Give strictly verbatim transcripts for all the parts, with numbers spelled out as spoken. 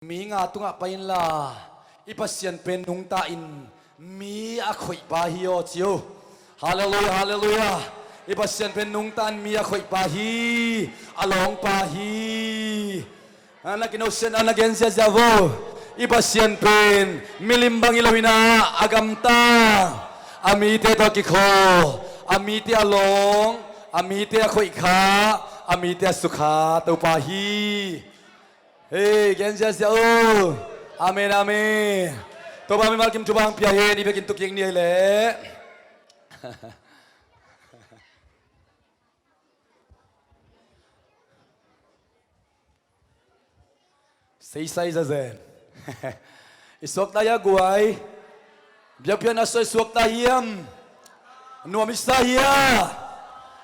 Mi nga tungah pai inla, i Pasian pen nungta in mi a khoih pa hi aw ci uh. Halleluiah, halleluiah. I Pasian pen nungta in mi a khoih pa hi, a lawng pa hi. A, na kinohsiatna na gen ziahziah vo. I Pasian pen milim bang hi lo inah a gamta. A mite tawh kikhaw, a mite a lawng, a mite a khoih kha, a mite a sukha Topa hi. Hei, gen ziahziah uh. Amen, amen. Topa mimal kim thupha hong pia hen. I biakinn tuk kik ni ei leh. Seisai zazen. I suakta hia guai? Biakpiakna suai suakta hiam? Nuam i sa hia?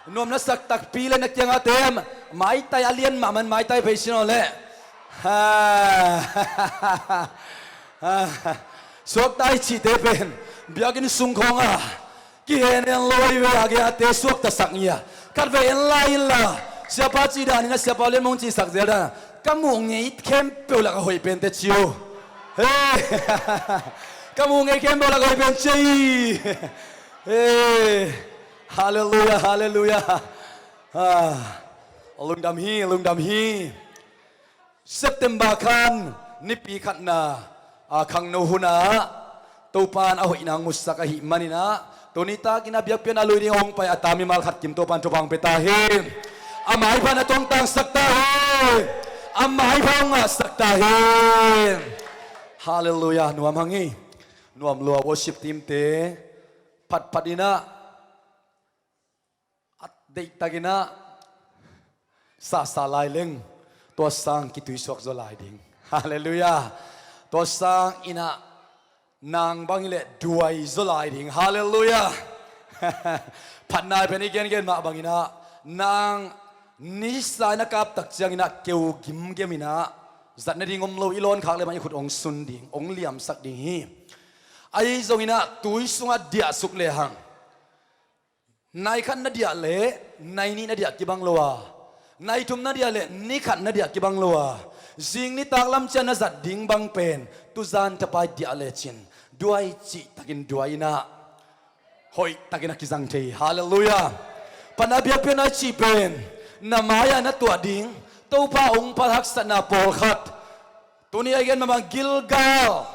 Nuam na sak takpi le na kiangah tem. Maitai a lian mahmah in maitai phei sin aw leh. Ha. Ha. Suakta i cihte pen biakinn sung khawngah kihen en lo ahi ve, a gei a te suaktasak ngia. Khatvei en lai inla, siapa cih danin a siapa lian mong cihsak zel dan. Ka muh ngei khempeuh lak a hoih pen te ci uh. Hei. Ka muh ngei khempeuh lak a hoih pen ci hi. Hei. Halleluiah, halleluiah. Ah. Lungdam hi, lungdam hi. September khan nipi khatna, a, khangno hunah Topa in a hoihna hong musak ahih maninah, tuni takinah biakpiakna lui ding hong pai a ta mimal khat kim Topa in thupha hong pia ta hen. A maipha na tuangtangsak ta hen. A maipha hong ngahsak ta hen. Halleluiah. Nuam hang hi. Nuam lua worship team te phatphat inah a deihtakinah sahsah lai leng tua sang kituisuak zaw lai ding. Halleluiah. Tua sang inah nang bang hileh duai zaw lai ding. Halleluiah. Phatna pen i gengen mah banginah nang nisa inah kaptak cianginah keu gimgem inah zat nading om lo, i lawn khak le mah i khut hong sun ding, hong liamsak ding hi. Ahi zonginah tui sungah diahsuk lehang nai khat na diah leh nai nih na diah kibang lo a, nai thum na diah leh ni khat na diah kibang lo a, zing nitak lam ciang na zat ding bang pen tuzan thapai diah lecin duai cihtakin duai inah hoihtakin a kizang thei hi. Halleluiah. Phatna biakpiakna i cih pen na mai-ah na tuah ding Topa hong phal haksatna pawlkhat. Tuni a i gen mahmah Gilgal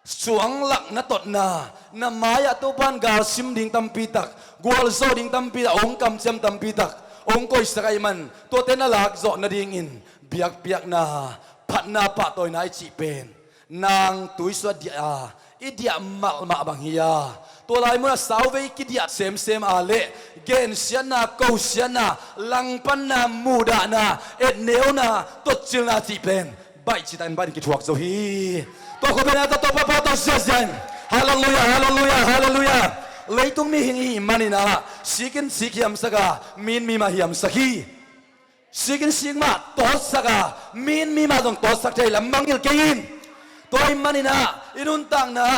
suanglak na totna, na mai-ah Topa in galsim ding tampi tak, gualzawh ding tampi tak, hong kamciam tampi tak hong koihsak ahih man tuate na lakzawh nadingin biakpiakna, phatna, pahtawina i cih pen nang tuisuah diah a i diah malh mah bang hi a, tua lai munah sauvei kidiah semsem a leh gensiatna, kosiatna, langpanna, muhdahna, etneuna, totcilna cih pen baih citakin baih in kithuak zo hi. Tua khua pen a ta Topa pahtawi ziahziah in. Halleluiah, halleluiah, halleluiah. Leitung mihing i hih maninah sikin sik hiamsak a, mi in mi mah hiamsak hi. Sikin sik mah tawtsak a, mi in mi mah zong tawtsak thei lam mangngilh kei in. Tua ahih maninah i nuntakna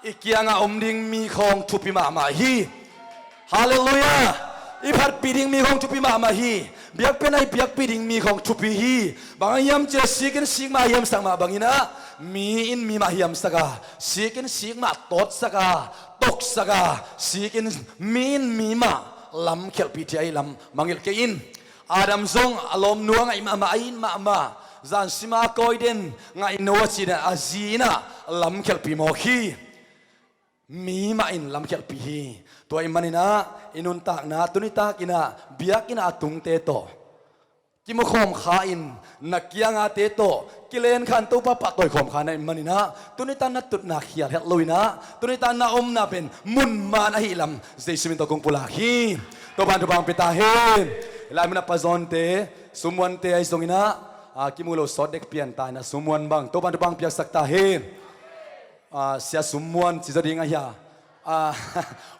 i kiangah om ding mi khawng thupi mahmah hi. Halleluiah. I phatpih ding mi khawng thupi mahmah hi. Biakpiakna i biakpih ding mi khawng thupi hi. Bang hang hiam cih leh sikin sik mah hiamsak mah banginah mi in mi mah hiamsak a, sikin sik mah tawtsak a, toksak a, sikin mi in mi mah lamkhialhpih thei ahi lam mangngilh kei in. Adam zong a lawmnu a ngaih mahmah, a it mahmah, zan sima a kawi den ngaihno a cihna a zi inah lamkhialhpih mawk hi. Mi mah in lamkhialhpih hi. Tua ahih maninah i nuntakna tuni takinah biakinn a tungte tawh kimukhawm kha in, na kiangate tawh kilen kha in Topa pahtawi khawm kha na hih maninah tuni tak na tutna khial het lo inah tuni tak na omna pen mun man ahih lam Jesu min tawh kong pulak hi. Topa in thupha hong pia ta hen. Hih lai munah pazawnte, summuante ahi zonginah a kimu lo sawt dek pian ta inah summuan bang Topa in thupha hong piaksak ta hen. Ah, Sia Summuan ci zaw ding ahi a. Ah,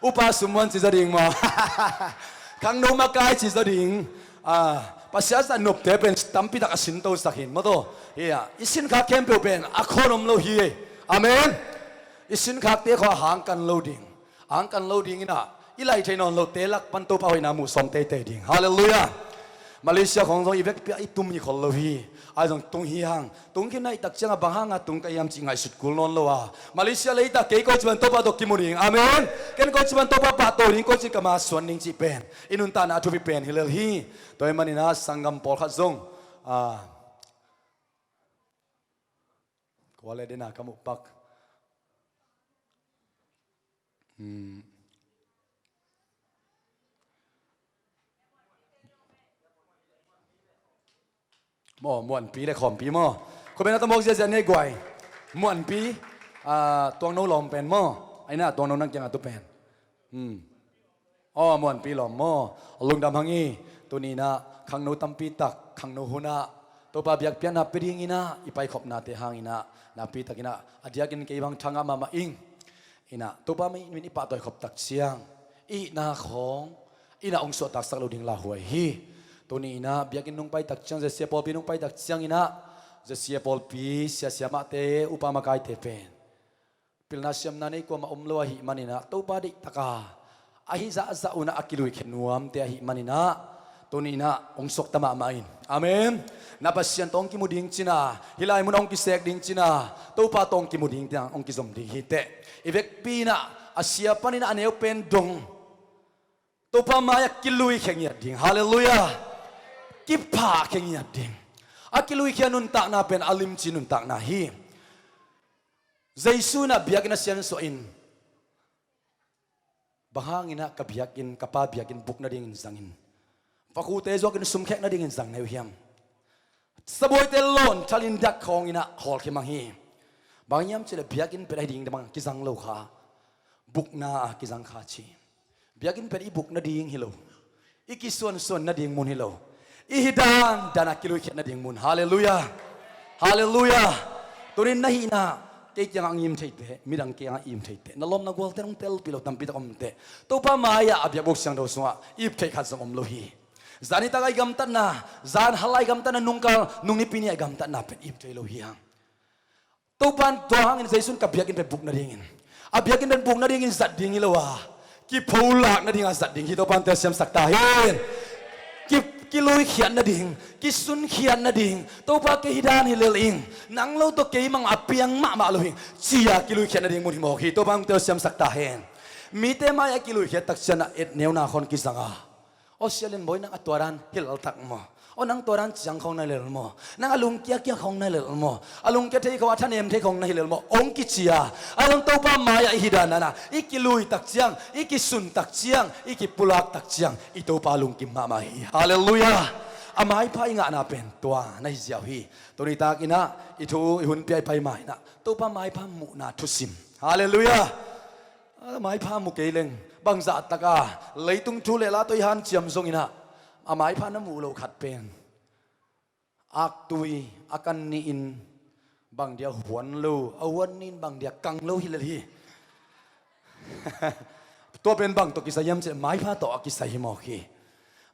Upa Summuan ci zaw ding maw? Khangno makai ci zaw ding. Ah, Pasian zat nopte pen tampi tak a sintosak hin maw taw. Hia, i sinkhak khempeuh pen a khawn om lo hi. Amen. I sinkhakte khawng a hangkan lo ding, hangkan lo ding inah i laih thei nawn lohte lak pan Topa hoihna muh sawm teitei ding. Halleluiah. Malaysia khawng zong i vekpi ah i tum hi khol lo hi. Ai zong tung hi hang. Tung khin na i tak ciangah bang hanga tung ka hiam cih ngaihsut kul nawn lo a, Malaysia leitak kei koici pan Topa tawh kimu ding. Amen. Ken koici pan Topa pahtawi ding, koici ka ma suan ding cih pen i nuntakna a thupi pen hi lel hi. Tua ahih manin ah sanggam pawlkhat zong, ah, kua le dena ka muh pak. Hmm. Maw, Muanpi le Khawmpi maw. Khuapi na tamawk ziazia nei guai. Muanpi, ah, Tuangno lawm pen maw. Aina Tuangno nang kiangah tu pen. Hmm. Aw, Muanpi lawm maw. Lungdam hang hi. Tuni inah khangno tampi tak khangno hunah Topa biakpiakna pia dinginah i paikhopnate hanginah nakpi takinah a diakin kei bang thangah mahmah ing. Inah Topa min i pahtawi khop tak ciang i hihna khawng inah hong suahtaksak lo ding lauhuai hi. Tuni inah biakinn nong pai tak ciang, ZCF pawlpi nong pai tak ciang inah ZCF pawlpi siasia mahte, upa makaite pen pilna siamna nei kuamah om lo ahih maninah Topa deih taka ahi zahzah unah a kilui khia nuamte ahih maninah tuni inah hong suakta mahmah in. Amen. Na Pasian tawh hong kimu ding cina, hih lai munah hong kisek ding cina, Topa tawh hong kimu ding cina hong kizom ding hi teh. I vekpi inah a sia paninah a neu pen dong Topa mai-ah kilui khia ngiat ding. Halleluiah. Kipha khia ngiat ding. A kilui khia nuntakna pen a limci nuntakna hi. Jesu inah biakinn a siansuah in, bang hanginah ka biakinn, ka Pa biakinn buk nadingin zangin, vakhute zuakin sumkhek nadingin zang na hi uh hiam? Sabuaite lawn thalin dak khawnginah hawlkhia mang hi. Bang hiam cihleh biakinn pen ahi ding bang kizang lo kha, bukna a kizang kha ci. Biakinn pen i buk nading hi lo, i kisuansuan nading mun hi lo, i hi dandan a kiluikhiat nading mun. Halleluiah. Halleluiah. Tunin na hihna kei kiangah a ngim theite, midang kiangah a im theite, na lawm na gualte nong telpih lo tampitak omte, Topa mai-ah a biakbuk siangtho sungah ip theih khat zong om lo hi. Zan nitak a i gamtatna, zan hal a i gamtatna, nungkal nung nipi ni a i gamtatna pen ip thei lo hi hang. Topan tua hangin Jesu in ka biakinn pen buk nadingin, a biakinn pen buk nadingin zat ding hi lo a, kipholak nadinga zat ding hi. Topan telsiamsak ta hen. Ki, kiluikhiat nading, kisunkhiat nading, Topa kei hi dan hi lel ing, nang lo tawh kei mang a piang mahmah lo hi, cia kiluikhiat nading mun hi mawk hi. Topan telsiamsak ta hen. Mite mai-ah kiluikhiat tak ciangah etneuna khawng kizang a, aw sia Lianbawi, nang a tua dan hilh tak maw? Aw nang tua dan ciang khawng na lel maw? Nang a lungkia kia khawng na lel maw? A lungkia thei khawng, a thanem thei khawng na hi lel maw? Hong kici a, a zong Topa mai-ah i hi dandan a i kilui tak ciang, i kisun tak ciang, i kipulak tak ciang i Topa lungkim mahmah hi. Halleluiah. A maipha i ngahna pen tua na hi ziau hi. Tuni takinah i thu i hun pia i pai ma inah Topa maipha muhna thusim. Halleluiah. A maipha mu kei leng bangzah taka leitung thu le la tawh i hanciam zonginah a maipha na muh loh khat pen aktui a kan nihin bang dia huan lo, a huan nihin bang dia kang lo hi lel hi. Tua pen bang tawh kisai hiam cihleh maipha tawh a kisai hi mawk hi.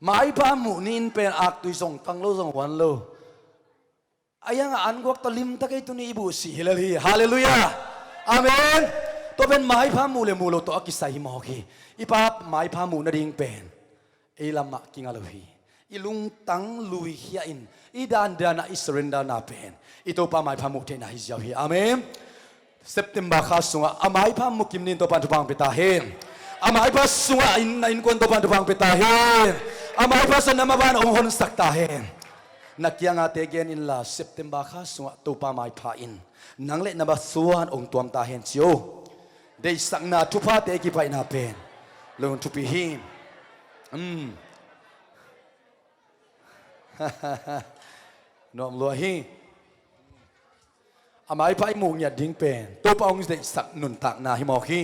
Maipha muh nihin pen aktui zong kang lo, zong huan lo. A hiangah an guak tawh limta kei, tuni i buh sih hi lel hi. Halleluiah. Amen. Tua pen maipha muh le muh lo tawh a kisai hi mawk hi. I Pa maipha muh nading pen ei lamah kinga lo hi. I lungtang luikhia in i dandan ah i surrender na pen i Topa maipha muh theihna hi ziau hi. Amen. September kha sungah a maipha mukim nin Topan thupha hong pia ta hen. A maipha sungah in, na innkuan Topan thupha hong pia ta hen. A maipha sungah na maban hong honsak ta hen. Na kiangate gen inla September kha sungah Topa maipha in nang le na masuan hong tuam ta hen ci o. Deihsakna thuphate kipaihna pen lung thupi hi. Um. Nuam lua hi. A maipha i muh ngiat ding pen Topa hong deihsak nuntakna hi mawk hi.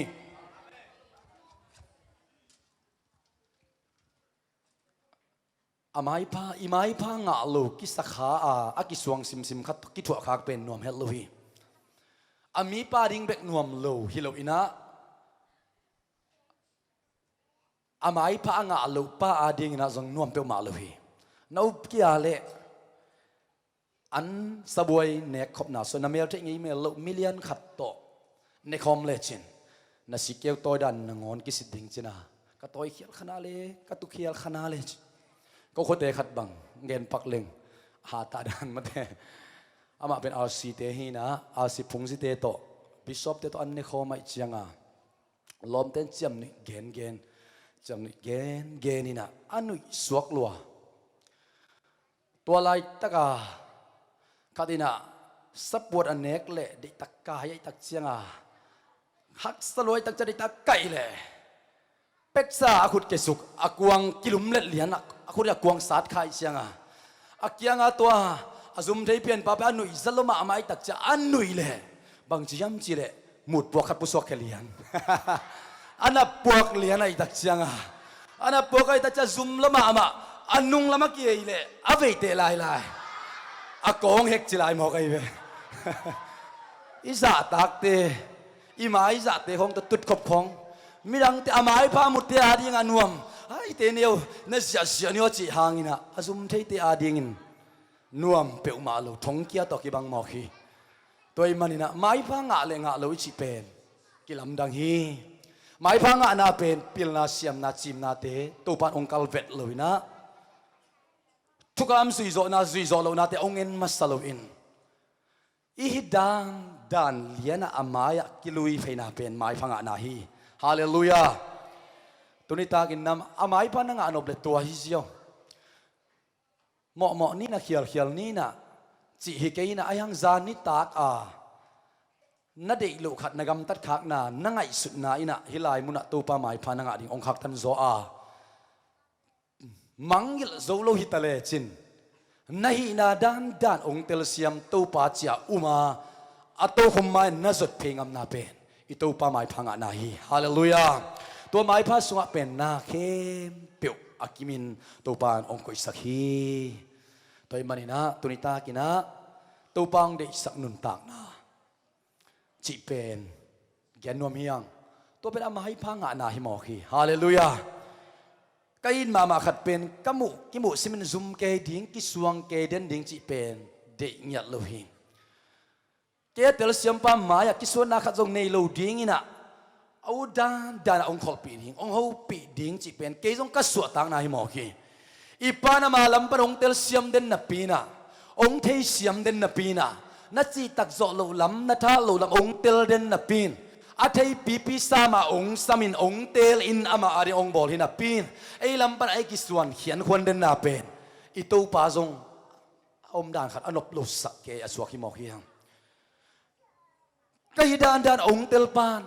A maipha, i maipha ngah lo kisakha a, a kisuang simsim khat kithuahkhak pen nuam het lo hi. A mipa ding bek nuam lo hi lo inah a maipha a ngah loh pa a dinginah zong nuam peuhmah lo hi. Na upkia le an sabuai nekkhopna sua na mel theih ngei mel loh million khat tawh nekhawm lecin na sikkeu tawi dan nangawn kisit ding cina, ka tawi khial khana le, ka tu khial khana le ci. Ko khuate khat bang gen pak leng, hatah dan mate. Amah pen R C te hi inah, R C phungzite tawh, bishop te tawh an ne khawm ahih cianga, lawmte in ciamnuih gengen, ciamnuih gengen inah a nuih suak lua. Tua laitaka khat inah sapuat a nek leh deihtak kai ahih tak cianga, haksa lua ahih tak ciang deihtak kaih leh, peksa a khut kesuk, a kuang kilumlet lian, a khut a kuang sat kha ahih cianga, a kianga tua a zum thei pianpa pen a nuih za lua mahmah ahih tak ciang a nuih leh, bangci hiam cih leh, mutpuak khat pusuak khia lian. A na puak lian ahih tak cianga, a na puak ahih tak ciang zum lua mahmah, a nung lam a kiei leh a veiteh lailai, a kawng hek ci lai mawk ahi ve. I zahtakte, i maizahte khawng tawh tutkhop khawng, midangte a maipha mute adinga nuam, aite neu na ziahziah ni aw cih hang inah, a zum theite adingin nuam peuhmah lo, thongkia tawh kibang mawk hi. Tua ahih maninah maipha ngah leh ngah lo i cih pen kilamdang hi. Maipha ngahna pen pilna, siamna, cimnate Topa in hong kal vet lo inah, thukham zuihzawhna, zuihzawh lohnate hong en masa loin, i hih dandan lianah a mai-ah kilui pheina pen maipha ngahna hi. Halleluiah. Tuni takin nam a maipha na ngah nop leh tua hi ziau. Mawhmawh ni inah, khialkhial ni inah cih hi kei inah, ahi hang zan nitak a na deih loh khat, na gamtat khakna, na ngaihsutna inah hih lai munah Topa maipha na ngah ding hong khaktan zaw a, mangngilh zo lo hi ta lecin, na hihna dandan hong telsiam Topa ci-a um a, a tokhom mai-ah na zot phei ngamna pen i Topa maipha ngahna hi. Halleluiah. Tua maipha sungah pen na khempeuh a kimin Topa in hong koihsak hi. Tua ahih maninah tuni takinah Topa hong deihsak nuntakna cih pen gen nuam hi hang. Tua pen a maipha ngahna hi mawk hi. Halleluiah. Ka it mahmah khat pen ka muh, kimuh simin zum kei ding, kisuang kei den ding cih pen deih ngiat lo hi. Kei a telsiampa mai-ah kisuanna khat zong nei lo ding inah, a ut dandanah hong kholhpih ding, hong hopih ding cih pen kei zong ka suahtakna hi mawk hi. I Pa in ama lam pan hong telsiam den napi inah, hong theisiam den napi inah, na cihtak zawh loh lam, na thah loh lam hong tel den napi in, a theipipi sama hong samin hong teelin amah ading hong bawl hi napi in, ei lam pan ei kisuan khiankhuan denna pen i Topa zong a omdan khat a nop losak kei a suak hi mawk hi hang. Ka hih dandan hong telpa in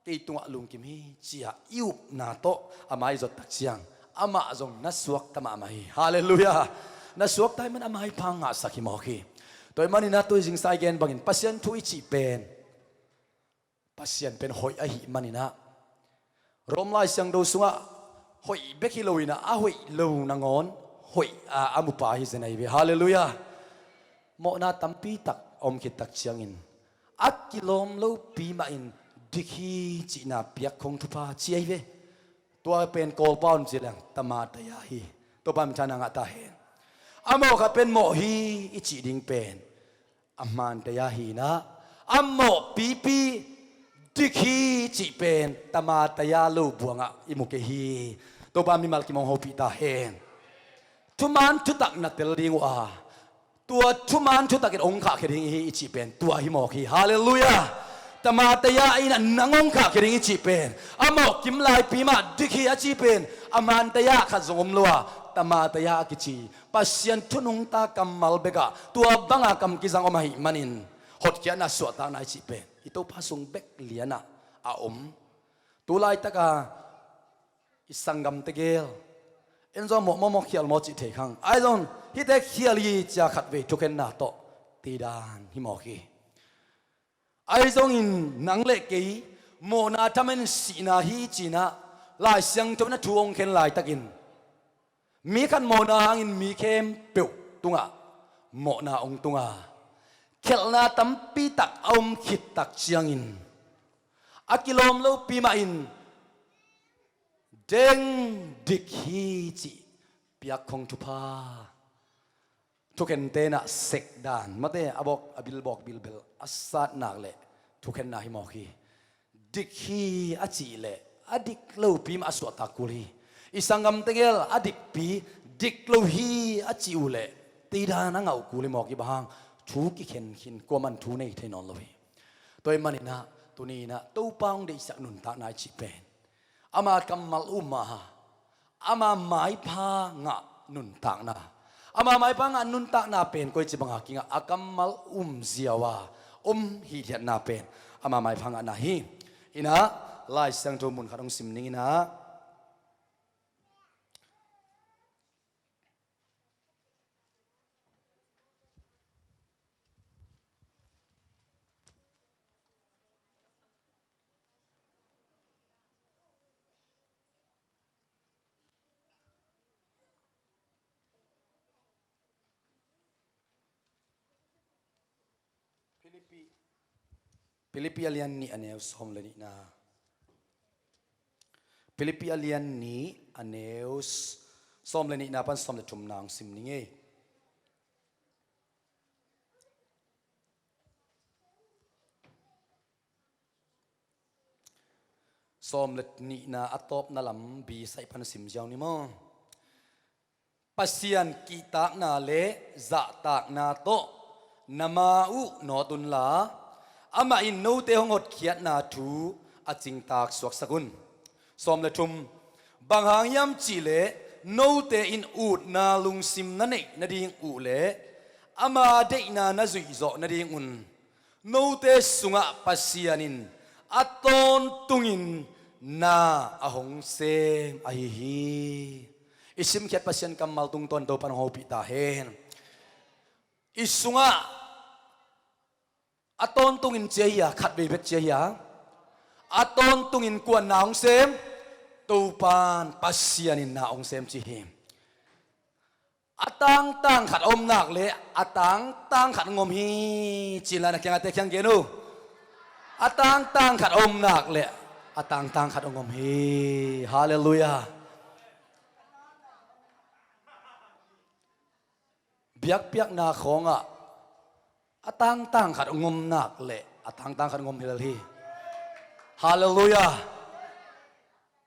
kei tungah lungkim hi ci-a i upna tawh a mai zot tak ciang, amah zong na suakta mahmah hi. Halleluiah. Na suakta ahih man a maipha ngahsak hi mawk hi. Tua ahih maninah tui zingsa i gen bangin Pasian thu i cih pen, Pasian pen hoih ahih maninah, Rom Lai Siangtho sungah hoih bek hi lo inah, a hoih lo nangawn hoih a, a mupa hi zen ahi ve. Halleluiah. Mawhna tampitak a om khit tak ciangin, a kilawm lopi mahin dik hi cihna piak khong thupha ci ahi ve. Tua pen Kawlpau in ci leng tamataia hi. Topa min thang a ngah ta hen. A mawh khat pen mawh hi i cih ding pen a hmantaia hi inah, a mawhpipi dik hi cih pen tamataia lo buangah i mu kei hi. Topa mimal kim hong hopih ta hen. Thuman thutak na tel ding uh a, tua thuman thutakin hong khahkhia ding hi i cih pen tua hi mawk hi. Halleluiah. Tamataia inah nang hong khahkhia ding i cih pen, a mawh kim laipi mah dik hi a cih pen, a hmantaia khat zong om lo a, tamataia a kici Pasian thu nungta kammal bekah tua banga kam kizang om ahih manin, hotkhiatna, suahtakna i cih pen i Topa sung bek lianah a om. Tu laitaka i sanggamte gel, en zong mawh mawh mawh khial maw cih thei khang, ahi zong hihte khial hi ci-a khatvei thukhenna tawh teidan hi mawk hi. Ahi zongin nang le kei mawhna thaman sihna hi ci-inah Lai Siangtho in a thu hong khen laitakin, mi khat mawhna hangin mi khempeuh tungah mawhna hong tung a, khelhna tampitak a om khit tak ciangin, a kilawm lopi mahin deng, dik hi cih piak khong thupha, thukhente inah sekdan, mate, a bawk, a bilbawk bilbel a satnak leh thukhenna hi mawk hi. Dik hi a cih leh a dik lopi mah a suahtak kul hi. I sanggam tegel a dikpi, dik lo hi a cih uh leh, teidan a ngah uh kul hi mawk i bang hang, thu kikhen khin, kuaman thu nei thei nawn lo hi. Tua ahih manin ah, tuni in ah, Topa hong deihsak nuntakna i cih pen, ama kammal um a, ama maipha ngah nuntakna. Ama maipha ngah nuntakna pen koici banga kingah, a kammal um ziau a, om hithiatna pen ama maipha ngahna hi. In ah, Lai Siangtho mun khat hong sim ning in ah. Philippi, Philippi a lian nih a neu sawm le nihna. Philippi a lian nih a neu s-, sawm le nihna pan sawm le thumna hong sim ning ei. Sawm le nihna a tawpna lam B side pan sim ziau ni maw. Pasian kihtakna le zahtakna tawh na ma uh nawt unla, amah in note hong hotkhiatna thu a cingtak suaksak un. Sawm le thum, bang hang hiam cihleh, note in utna lungsim na neih nading uh le ama deihna na zuih zawh nadingun note sungah Pasian in a tawntungin na a hong sem ahi hi. I simkhiat Pasian kammal tungtawn Topa'n hong hopih ta hen. I sungah a tawntungin ci a hia, khatvei bek ci a hia? A tawntungin kua'n na hong sem? Topa'n, Pasian in na hong sem ci hi. A tangtang khat a om nak leh a tangtang khat hong om hi. Ci inla na kiangahte kiang gen uh. A tangtang khat a om nak leh a tangtang khat hong om hi. Halleluiah. Biakpiakna khawngah a tangtang khat hong om nak leh a tangtang khat hong om hi lel hi. Halleluiah.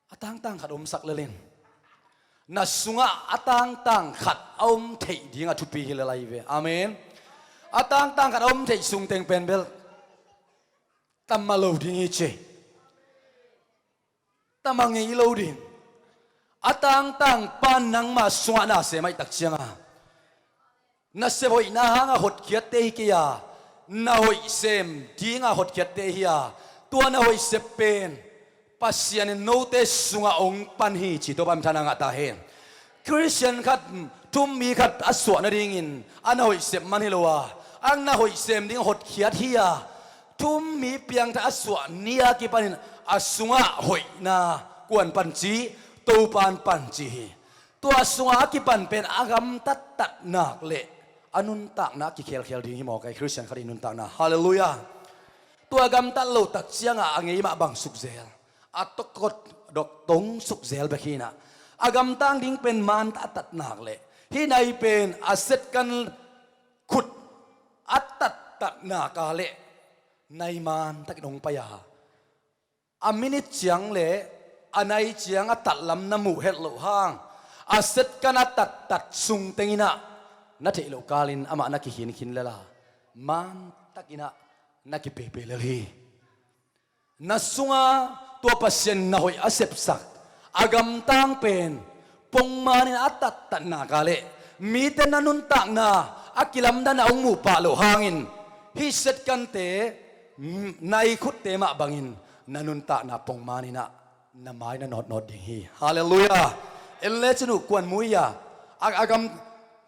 A tangtang khat omsak lel in. Na sungah a tangtang khat a om theih ding a thupi hi lel ahi ve. Amen. A tangtang khat a om theih sungteng pen bel tam a lo ding hi ci. Tam a ngei lo ding. A tangtang pa'n nangma sungah na sem ahih tak cianga nasep hoihna hanga hotkhiatte hi kei a, na hoih sem dinga hotkhiatte hi a, tua na hoih sep pen Pasian in note sungah hong pan hi ci Topa'n minthanna ngah ta hen. Khristian khat, thummi khat a suah nadingin a na hoih sep man hi lo a, a na hoih sem ding hotkhiat hi a, thummi piangthak a suah ni a kipanin a sungah hoihna kua'n pan ci, Topa'n pan ci hi. Tua sungah a kipan pen a gamtat tatnak le a nuntakna a kikhelkhel ding hi mawk ei, Khristian khat i nuntakna. Halleluiah. Tua gamtat loh tak ciangah a ngei mah bang sukzel, a tokot dok tong sukzel bek hi in ah, a gamtang ding pen man a tatnak le hih nai pen a setkan khut a tattatnak a le nai man takin hong pai a, a minit ciang le a nai ciang a tatlam na muh het loh hang, a setkan a tattat sungteng in ah na theih loh kalin amah na kikhinkhin lel a, man takin ah na kipepe lel hi. Na sunga tua Pasian na hoih a sepsak a gamtang pen pongmanin a tattatnak a le mite na nuntakna a kilamdan a hong muh pah loh hangin hih setkante, mm, nai khutte mah bangin na nuntakna pongmanin ah na mai na nawtnawt ding hi. Halleluiah. En lecin uh kua'n mu hi a, a, a gam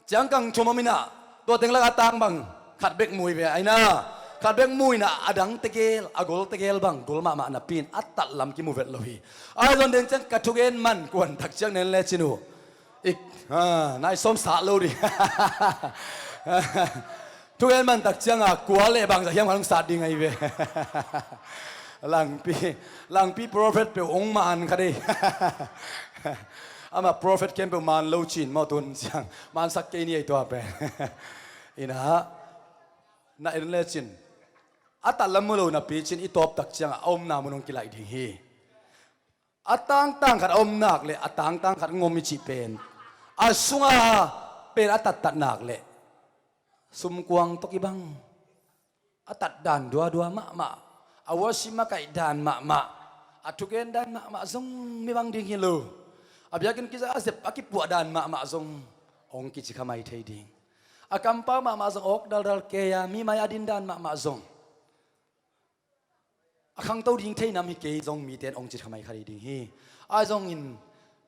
ciangkang thum om in ah, tua teng lak a tang bang khat bek mu hi ve, aina. Khat bek mu in ah, a dang tegel, a gol tegel bang gol mahmah napi in a tatlam kimu vet lo hi. Ahi zong deng ciang ka thugen man kua'n tak ciang na en lecin uh, ik, ha, nai sawm sat lo ding. Thugen man tak cianga kua le bangzah hiam khat hong sat ding ahi ve. Langpi, Langpi prophet peuh hong man kha dei. Amah prophet khempeuh man lo cin maw tun ciang. Mansak kei ni ei tua pen. In ah, na en lecin a tatlam mu lo napi cin i tawp tak cianga a omna mun hong kilaih ding hi. A tangtang khat a om nak le a tangtang khat ngom i cih pen, a sunga pen a tattat nak le sumkuang tawh kibang a tat dan duadua mahmah, a worship makaih dan mahmah, a thugen dan mahmah zong mi bang ding hi lo. A biakinn kiza a zep a kipuah dan mahmah zong hong kici kha mai thei ding. A kampau mahmah zong awk daldal kei a mi mai a din dan mahmah zong a khangto ding thei nam hi kei zong mite in hong ci kha mai kha ding hi. Ahi zongin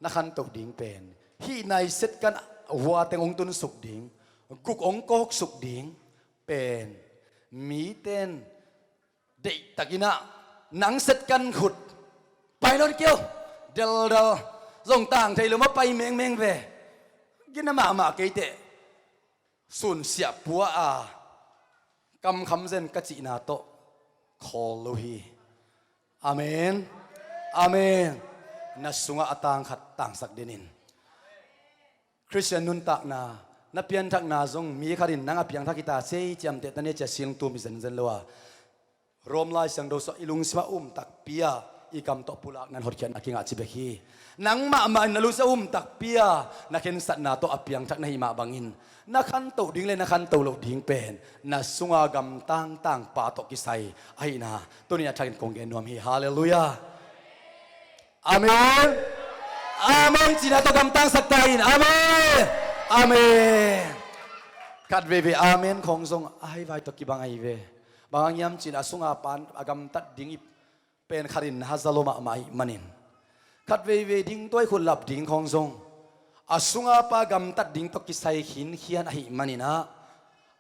na khanto ding pen hih naiset kan hua teng hong tunsuk ding, guk hong kawksuk ding pen mite in deihtakin ah nang set kan khut pai nawn kei o, deldal zong tang thei lo ma pai mengmeng ve. Gina mahmah kei teh sunsiah pua a kamkham zen ka cihna tawh khawl lo hi. Amen. Amen. Na sungah a tang khat tangsak dinin Khristian nuntakna, na pianthakna zong mi khat in nang a piangthak hi ta sei ciamteh ta ne cia singtum hi zenzen lo a, Rom Lai Siangtho sungah i lungsim a um takpi a i kam tawh pulak nan hotkhiatna kingah ci bek hi. Nang mahmah in na lungsim a um takpi a na khensatna tawh a piangthak na hih mah bangin na khanto ding le na khanto loh ding pen na sunga gamtang tangpa tawh kisai ahihna tuni a thakin kong gen nuam hi. Halleluiah. Amen. Amen cihna tawh gamtangsak ta in. Amen. Amen. Khat veivei amen khawng zong a haivai tawh kibang ahi ve. Bang hang hiam cih leh a sunga pan a gamtat ding i pen khat in na haza lo mahmah ahih manin, khat veivei ding tuai khut lap ding khawng zong a sunga pa gamtat ding tawh kisai khinkhian ahih manin ah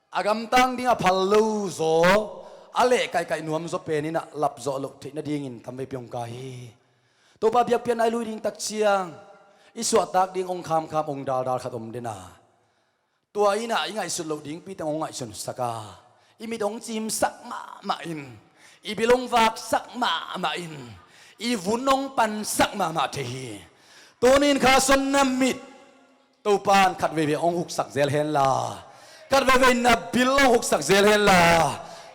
a gamtang ding a phal lo zaw, a leh kaihkaih nuam zaw pen in ah lap zawh loh theih nadingin tamveipi hong kai hi. Topa biakpiakna i lui ding tak ciang i suahtak ding hong khamkham hong daldal khat om den a, tua in ah i ngaihsut loh dingpi teng hong ngaihsunsak a, i mit hong cimsak mahmah in, i bil hong vaksak mahmah in, i vun hong pansak mahmah thei hi. Tuni in Kha Son na mit Topa in khat veivei hong huksak zel hen la, khat veivei na bil hong huksak zel hen la,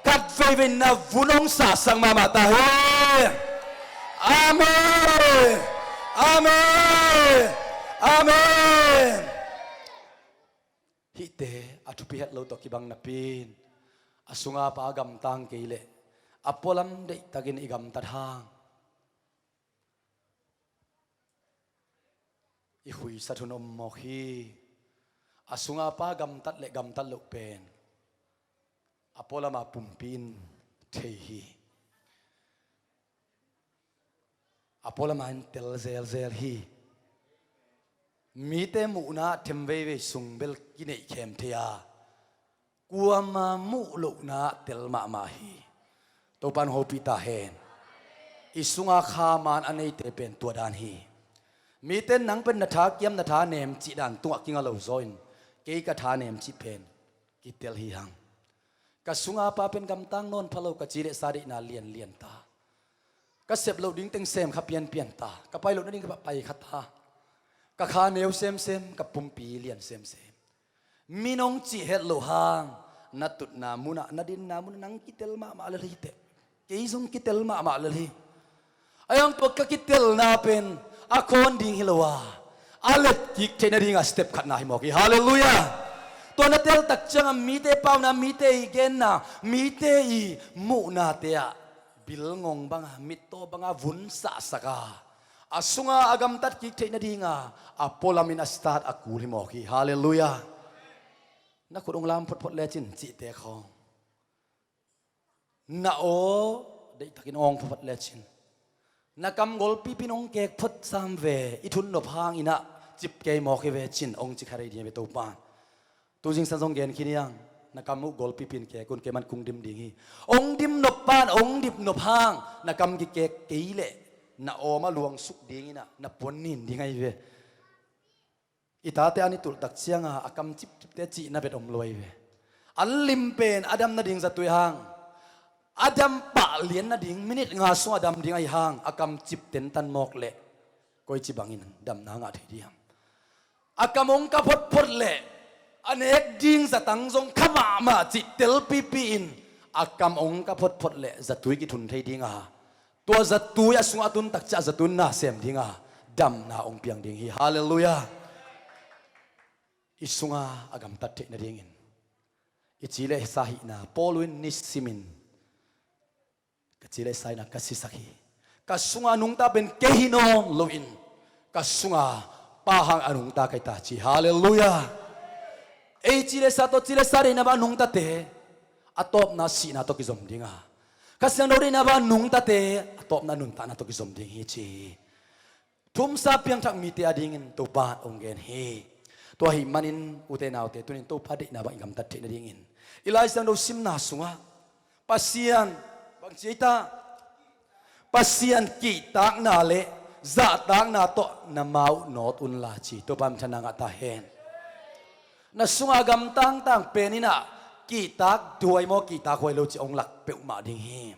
khat veivei na vun hong sahsak mahmah ta hen. Amen. Amen. Amen. Hihte a thupi het lo tawh kibang napi in a sunga pa a gamtang kei leh a pualam deihtakin i gamtat hang i khuisat hun om mawk hi. A sunga pa gamtat le gamtat loh pen a pualama pumpi in thei hi. A pualama in tel zelzel hi. Mite muhna ah them veivei sung bel kineih khem thei a, kuama muh lohna ah tel mahmah hi. Topa in hopih ta hen. I sunga kha man a neite pen tua dan hi. Mite in nang pen na tha kiam na tha nem cih dan tungah kinga lo zaw in kei ka tha nem cih pen kitel hi hang. Ka sunga pa pen gamtang nawn pha lo, ka ci leh sa deihna lianlian ta, ka sep loh ding teng sem kha pianpian ta, ka pai loh nading kha pai kha ta, ka kha neu semsem, ka pumpi lian semsem. Min hong cih het loh hang na tutna munah, na dinna munah nang kitel mahmah lel hi teh. Kei zong kitel mahmah lel hi. Ahi hang tua ka kitelna pen a khawn ding hi lo a, a let kik theih nadinga step khatna hi mawk hi. Halleluiah. Tua na tel tak ciangah mite pauna, mite i genna, mite i muhnate ah bilngong banga, mittaw banga vun sahsak a, a sunga a gamtat kik theih nadinga a pualam in a start a kul hi mawk hi. Halleluiah. Na khut hong lam photphot lecin cihte khawng, na aw deihtakin awng photphot lecin, na kam golpipin hong kek phot sam ve, i thunnop hangin ah cip kei mawk hi ve cin hong ci kha rei ding hi ve Topa in. Tu zingsang zong gen khin hi hang, na kam uh golpipin kek un, kei man kung dim ding hi. Hong dim nop pan hong dim nop hang na kam kikek kei leh na awm a luangsuk dingin ah na puan nin ding ahi ve. I tate an i tulh tak cianga a kam cipcipte cihna bet om lo ahi ve. An lim pen a dam nading zatui hang, a dam pah lian nading minit nga sung a dam ding ahi hang a kam cip tentan mawk leh koici bangin damna ngah thei diam? A kam hong ka photphot leh a nek ding zatang zong kha mahmah cih telpipi in a kam hong ka photphot leh zatui kithun thei dinga Tua zatui a sungah a tun takciang a zatui in na sem dinga damna hong piang ding hi. Halleluiah. I sunga a gamtat theih nadingin i ci le sa hihna Paul in nisimin ka ci le sa hihna ka sisak hi. Ka sunga nungta pen kei hi nawn loin ka sunga Pa hang a nungta ka hi ta ci. Halleluiah. Ei ci le sa tawh ci le sa deihna bang a nungtate a tawpna sihna tawh kizom dinga, Kha Siangtho deihna bang a nungtate a tawpna nuntakna tawh kizom ding hi ci hi. Thumsa piangthak mite adingin Topa hong gen hi. Tua ahih manin ute naute tunin Topa deihna bang i gamtat theih nadingin i Lai Siangtho simna sungah Pasian bang ci ei ta, Pasian kihtakna le zahtakna tawh na ma uh nawt unla ci Topa minthanna ngah ta hen. Na sunga gamtangtang pen inah kihtak duai maw kihtak huai lo ci hong lak peuhmah ding hi.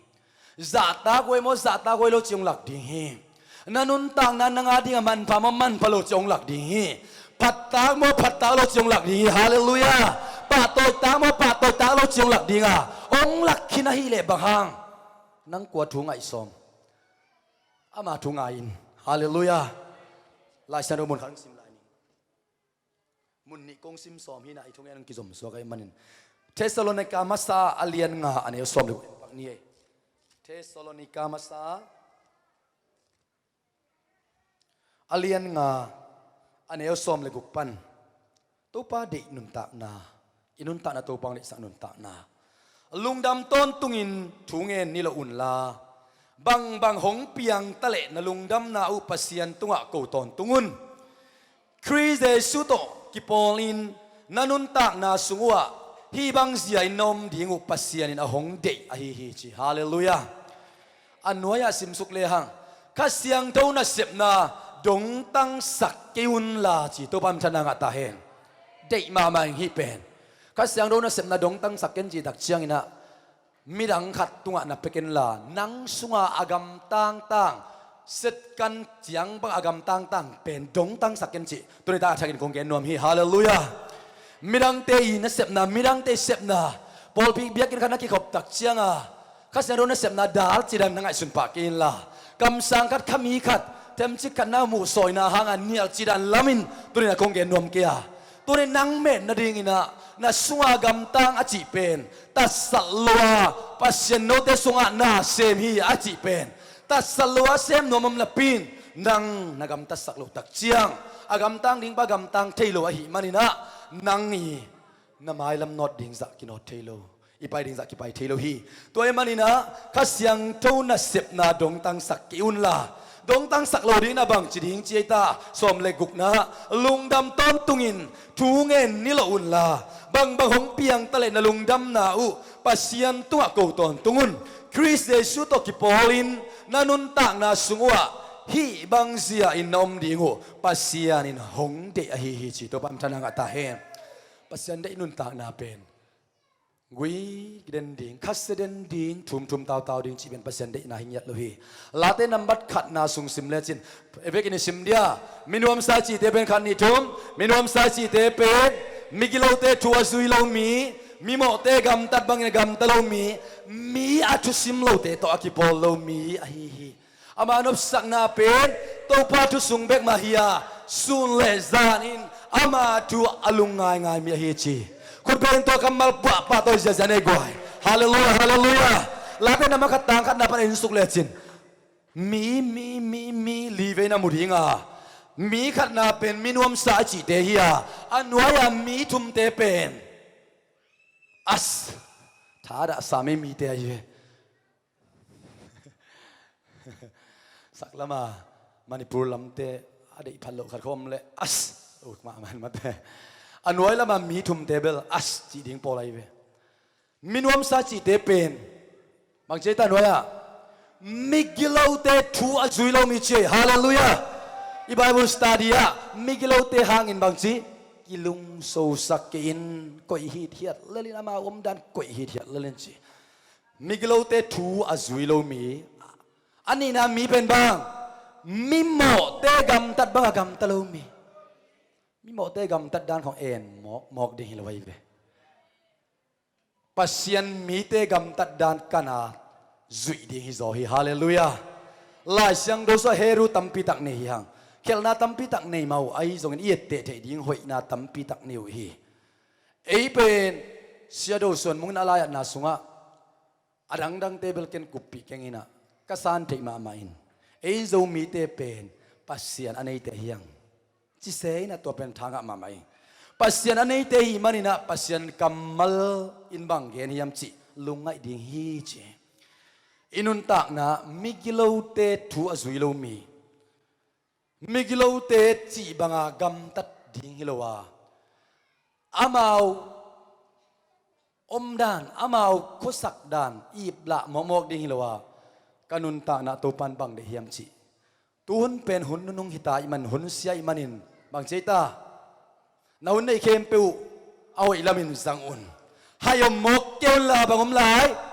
Zahtak huai maw zahtak huai lo ci hong lak ding hi. Na nuntakna nang a dingah manpha maw manpha lo ci hong lak ding hi. Phattak maw phattak lo ci hong lak ding hi. Halleluiah. Pahtawitak maw pahtawitak lo ci hong lak dinga hong lak khin ahih leh bang hang? Nang kua thu ngaihsawm? Ama thu ngai in. Halleluiah. Lai Siangtho mun khat hong sim lai ni. Mun nih kong sim sawm hi na, i thungen hong kizom suak ahih manin Thessalonika masa a lian nga a neu sawm le guk en pak ni ei. Thessalonika masa a lian nga a neu sawm le guk pan Topa deih nuntakna, i nuntakna Topa hong deihsak nuntakna. Lungdam tawntungin thu ngen ni lo unla, bangbang hong piang ta leh na lungdamna uh Pasian tungah ko tawntung un. Khrist Jesuh tawh kipawlin na nuntakna sung uhah hih bang zia-in na om ding uh Pasian in a hong deih ahi hi ci. Halleluiah. A nuai-ah simsuk lehang Kha Siangtho nasepna dongtangsak kei unla ci Topa minthanna ngah ta hen. Deih mahmah ing hih pen. Kha Siangtho nasepna dongtangsak ken cih takciang inah midang khat tungah na pia kenla nang sunga a gamtangtang, setkan ciang bang a gamtangtang pen dongtangsak ken cih tuni tak a thakin kong gen nuam hi. Halleluiah. Midangte i nasepna, midangte i sepna, pawlpi biakinn khat na kikhop takcianga Kha Siangtho nasepna dal cidan na ngaihsun pah kei inla, kamsang khat, khami khat, themcik khat na muhsawina hanga nial cidan lamin tunin a kong gen nuam kei a, tunin nang met nadinginah na sunga gamtang a cih pen tatsat lo a Pasian note sungah na sem hi a cih pen tatsat lo a sem nuam om napi-in nang na gamtatsak loh takciang a gamtang ding pa gamtang thei lo ahih maninah nang i na mailam nawt ding zah kinawt thei lo, i pai ding zah kipai thei lo hi. Tua ahih maninah Kha Siangtho nasepna dongtangsak kei unla, dongtangsak lo ding na bangci ding ci ei ta, sawm le gukna, lungdam tawntungin thu ngen ni lo unla, bangbang hong piang ta leh na lungdamna uh Pasian tungah ko tawntung un. Khrist Jesuh tawh kipawlin na nuntakna sung uhah hih bang zia-in na om ding uh Pasian in hong deih ahi hi ci Topa minthanna ngah ta hen. Pasian deih nuntakna pen gui den ding, khasia den ding, thumthum tautau ding cih pen Pasian deihna hi ngiat lo hi. Late nambat khatna sung sim lecin, e vekin i sim dia, minuamsa cihte pen khat nih thum, minuamsa cihte pen migilote thu a zui lo mi, mimawhte gamtat bangin a gamta lo mi, mi a thusim lote tawh a kipawl lo mi ahi hi. Ama nopsakna pen Topa thu sung bek mah hi a, sun le zanin ama thu a lung ngaingai mi ahi ci. Khutbeng tawh kammal puahpah tawh i ziazia nei guai. Halleluiah, halleluiah. Late nambat khat tang khatna pan en suk lecin, mi, mi, mi, mi li vei na mu dinga, mi khatna pen minuamsa a cihte hi a, a nuai-a mi thumte pen as, thadah sa mi mite ahi ve. Saklama Manipur lamte a deih phat loh khat khawm le as uk mahmah mate. A nuai lama mi thumte bel as cih ding pawl ahi ve. Minuamsa cihte pen bang ci ei ta nuai-ah, migilote thu a zui lo mi ci ei. Halleluiah. I Bible study ah migilote hangin bangci kilungsosak kei in, koih hithiat lelin, ama omdan koih hithiat lelin ci. Migilote thu a zui lo mi. A nihna mi pen bang, mimawhte gamtat bang a gamta lo mi. Mimawhte gamtat dan khawng en mawkmawk ding hi lo ahi ve. Pasian mite gamtat dan kana zuih ding hi zaw hi. Halleluiah. Lai Siangtho sungah heru tampi tak nei hi hang. Khelhna tampi tak nei mah uh, ahi zongin i etteh theih ding hoihna tampi tak nei uh hi. Ei pen Sia Do Suan Mung in a laiatna sungah a dangdangte bel ken kuppih keng inah ka san theih mahmah in, ei Zomite pen Pasian a neite hi hang. Cise inah tua pen thangah mahmah in, Pasian a neite hi maninah Pasian kammal in bang gen hiam cih lungngaih ding hi ci. I nuntakna migilote thu a zui lo mi, migilote cih banga gamtat ding hi lo a, amau omdan, amau khuasak dan iplah mawkmawk ding hi lo a, ka nuntakna Topan bang deih hiam cih. Tuhun pen hun nunung hita ih man, hun sia ih manin bang ci ei ta? Na hun neih khempeuh uh a hoih lamin zang un. Hai om mawk kei unla bang om lai?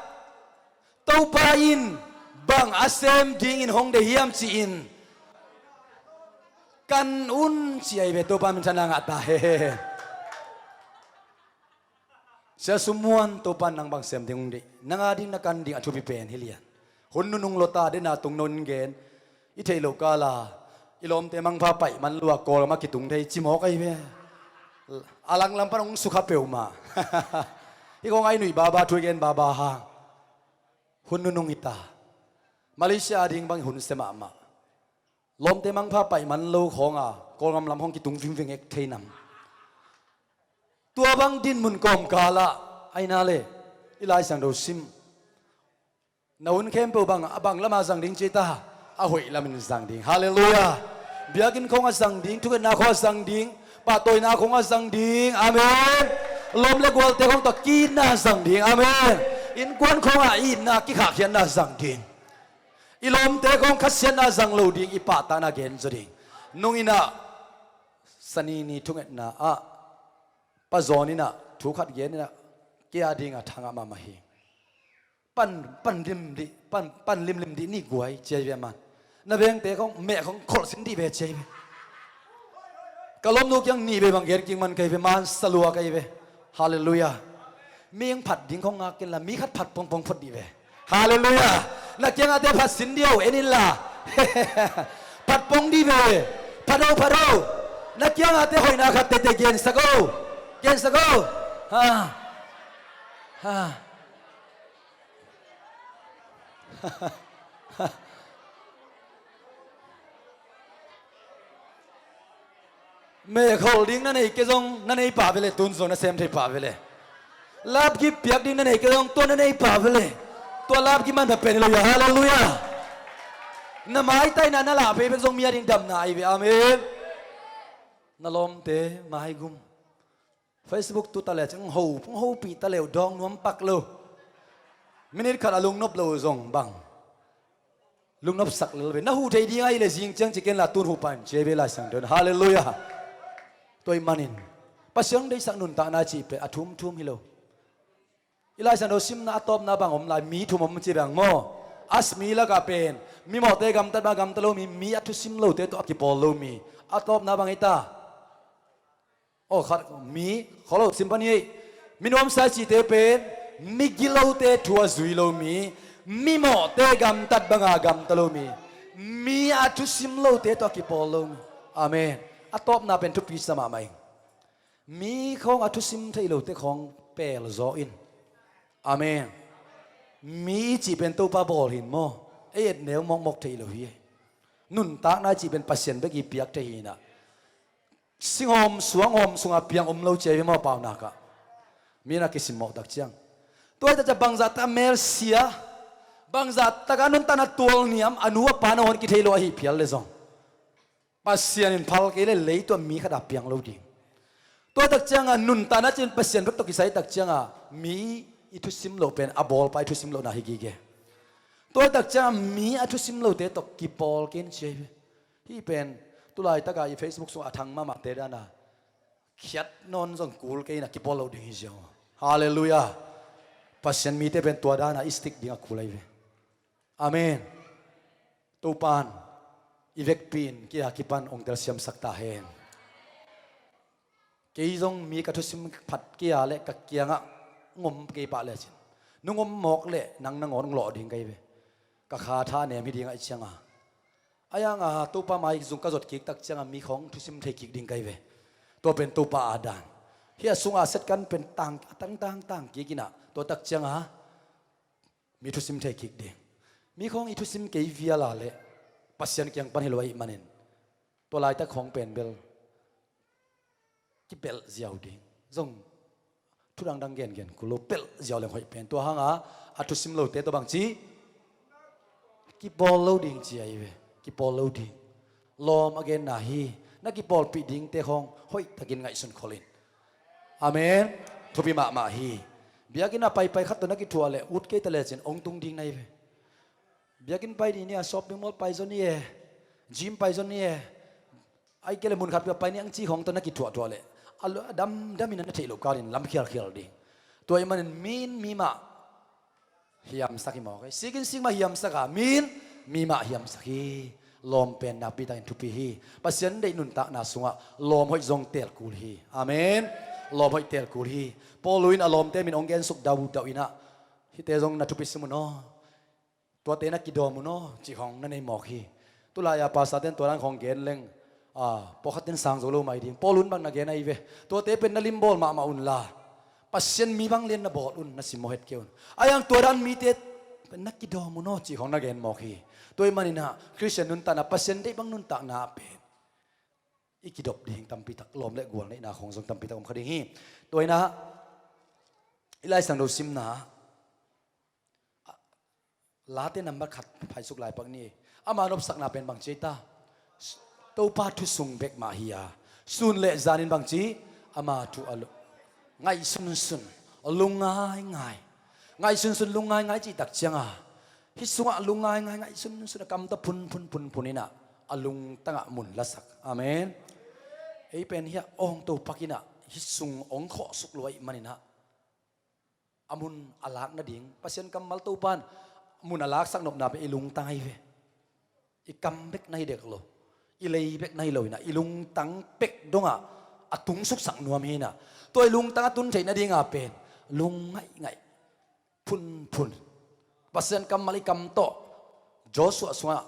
Topa in bang a sem dingin hong deih hiam ci-in kan un ci ahi ve. Topa minthanna ngah ta hen. Sia Sum Muan, Topan nang bang sem ding hong deih, nang a ding na kan ding a thupi pen hi lian. Hun nunung lota dena tung nonin gen i theih loh kala i lawmte mangpha paih man lua Kawlgam a kitung thei ci mawk ahi ve. A langlam pan hong sukha peuhmah. Hih kong ai nuih baba thu i gen baba hang. Hun nunung hita. Malaysia a ding bang hun sia mahmah. Lawmte mangpha paih man lo khawnga Kawlgam lam khawng kitung vingving ek thei nam. Tua bang dinmun kawmkalah aina le i Lai Siangtho sim. Na hun khempeuh bang a bang lama zang ding ci ei ta? A hoih lamin zang ding. Halleluiah. Biakinn khawngah zang ding, thungetna khawngah zang ding, pahtawina khawngah zang ding. Amen. Lawm le gualte khawng tawh ki-itna zang ding. Amen. Innkuan khawngah itna kikhahkhiatna zang ding. I lawmte khawng khasiatna zang lo ding, i pahtakna gen zaw ding. Nung inah Sani ni thungetna ah Pa Zawn inah thu khat gen inah kei a dingah thangah mahmah hi. Pan, pan lim dih, pan, pan limlim dih ni guai ci ahi ve man. Na vengte khawng meh khawng kholh sin dih ve ci ahi ve. Ka lawmnu kiang nih ve bang gen kik man ka hi ve, man salua ka hi ve. Halleluiah. Mi hong phat ding khawng ngak inla mi khat phat pongpong phot dih ve. Halleluiah. Na kiangahte phat sin dih o, en inla. Phat pong dih ve. Phat o, phat o. Na kiangahte hoihna khat teitei gensak o. Gensak o. Ha. Ha. Meh kholh ding na nei kei zong na nei pah ve le, tun zong na sem thei pah ve le. Lapki piak ding na nei kei zong tua na nei pah ve le. Tua lapki manpha pen hi lo ia, halleluiah. Na maitaina na lah phei pen zong mi a ding damna ahi ve, amen. Na lawmte maigum. Facebook tu ta le ciang hong ho, hong hopih ta le uh, dawng nuam pak lo. Minute khat a lungnop lo uh zong bang lungnopsak lel ve. Na huh thei ding ahi le zing ciang ci ken la tun huh pan ci ahi ve Lai Siangtho in. Halleluiah. Tua ih manin Pasian hong deihsak nuntakna cih pen a thumthum hi lo. I Lai Siangtho simna a tawpna bang om lai, mi thum om ci bang maw? As mi lakah pen mimawhte gamtat bang gamta lo mi, mi a thusim lote tawh a kipawl lo mi. A tawpna bang hi ta? Aw khat mi, kholo sim pan hi ei. Mi nuamsa cihte pen migilote thu a zui lo mi, mimawhte gamtat banga gamta lo mi, mi a thusim lote tawh a kipawl lo mi. Amen. A tawpna pen thupi sa mahmah ing. Mi khawng a thusim theih lote khawng pel zaw in. Amen. Mi i cih pen Topa bawl hin maw? Ei et neu mawkmawk theih lo hi. Nuntakna i cih pen Pasian bek i piak thei hinah. Singhawm suanghawm sungah piang om lo cia hi maw, paunak ah. Mi na kisim mawh tak ciang. Tua hi tak ciang bangzah tak a melsia, bangzah tak a nuntakna tualniam, a nu a pa nangawn kithei lo ahi phial le zong, Pasian in phal kei le leituah mi khat a piang lo ding. Tua hi tak ciangah nuntakna cin Pasian bek tawh kisai tak ciangah mi i thusim loh pen a bawlpa i thusim lohna hi gige. Tua hi tak ciangah mi a thusim lote tawh kipawl kei in cia hi ve. Hih pen tulaitakah i Facebook sungah a thang mahmahte dana khiat nawn zong kul kei inah kipawl lo ding hi ziau. Halleluiah. Pasian mite pen tua dana i stick dingah kul ahi ve. Amen. Topan i vekpi in kei a kipan ong telsiamsak ta hen. Kei zong mi ka thusim phat kei a le ka kiangah ngom kei pah le cin, nung om mawk le nang nangawn ong lawh ding ka hi ve. Ka kha tha nem hi dingah i cianga A yang a Topa mai zung ka zot kik tak ciangah mi khawng thusim thei kik ding kai ve. Tua pen Topa a dan. Hih a sungah a set kan pen tang, a tang, tang, tang kik inah tua tak ciangah mi thusim thei kik ding. Mi khawng i thusim kei vial a leh Pasian kiang pan hi lo ahih manin tua laitak khawng pen bel kipelh ziau ding. Zong thu dangdang gengen kul lo, pelh ziau leng hoih pen. Tua hanga a thusim lote tua bangci kipawl lo ding ci ahi ve. Kipawl lo ding. Lawm a genna hi. Na kipawlpih dingte khawng hoihtakin ngaihsun kholin. Amen. Thupi mahmah hi. Biakinn a paipai khat tawh na kithuah leh ut kei ta lecin ong tung ding na hi ve. Biakinn pai ni ni a shopping mall pai zaw ni e, gym pai zaw ni e, ai kei le mun khat pia pai ni ang ci khawng tawh na kithuahthuah leh a lu-, a damdamin a na theih loh kalin lam khialkhial ding. Tua ahih manin min mi mah hiamsak hi mawk hi. Sikin sik mah hiamsak a, min mi mah hiamsak hi. Lawm pen nakpi takin thupi hi. Pasian deih nuntakna sungah lawm hoih zong teel kul hi. Amen. Lawm hoih teel kul hi. Paul in a lawmte min hong gensuk daudau inah hihte zong na thupi sim un aw. Tuate na kidawm un aw, cih khawng na nei mawk hi. Tulai-a pastor ten tua dan khawng gen leng, a, pawlkhat ten sang zo lo mai ding. Paul in bang na gen ahi ve. Tuate pen na limbawl mahmah unla Pasian mi bang lian na bawl un, na simmawh het kei un. A yang tua dan mite pen na kidawm un aw, cih khawng na gen mawk hi. Tua ahih maninah Khristian nuntakna, Pasian deih bang nuntakna pen i kidop ding tampitak, lawm le gual neihna khawng zong tampitak om kha ding hi. Tua inah i Lai Siangtho simna Late nambat khat phaisuk lai pak ni. Ama nopsakna pen bangci ei ta? Topa thusung bek mah hi a, sun le zanin bangci ama thu a lu-, ngaihsunsun, lungngaingai. Ngaihsunsun lungngaingai cih tak cianga hih sungah lungngaingai, ngaihsunsun a kam tawh phunphun phunphun inah a lungtangah mun lasak. Amen. Ei pen hiah awng to pakinah hih sung awng khawhsuk luai maninah a mun a lak nading Pasian kammal Topa in mun a laksak nopna pen i lungtang ahi ve. I kam bek na hi dek lo, i lei bek na hi lo inah i lungtang bek dongah a tung suksak nuam hi inah tua i lungtang a tun theih nadinga pen lungngaih ngaih, phunphun. Pasian kammal i kam tawh Joshua sungah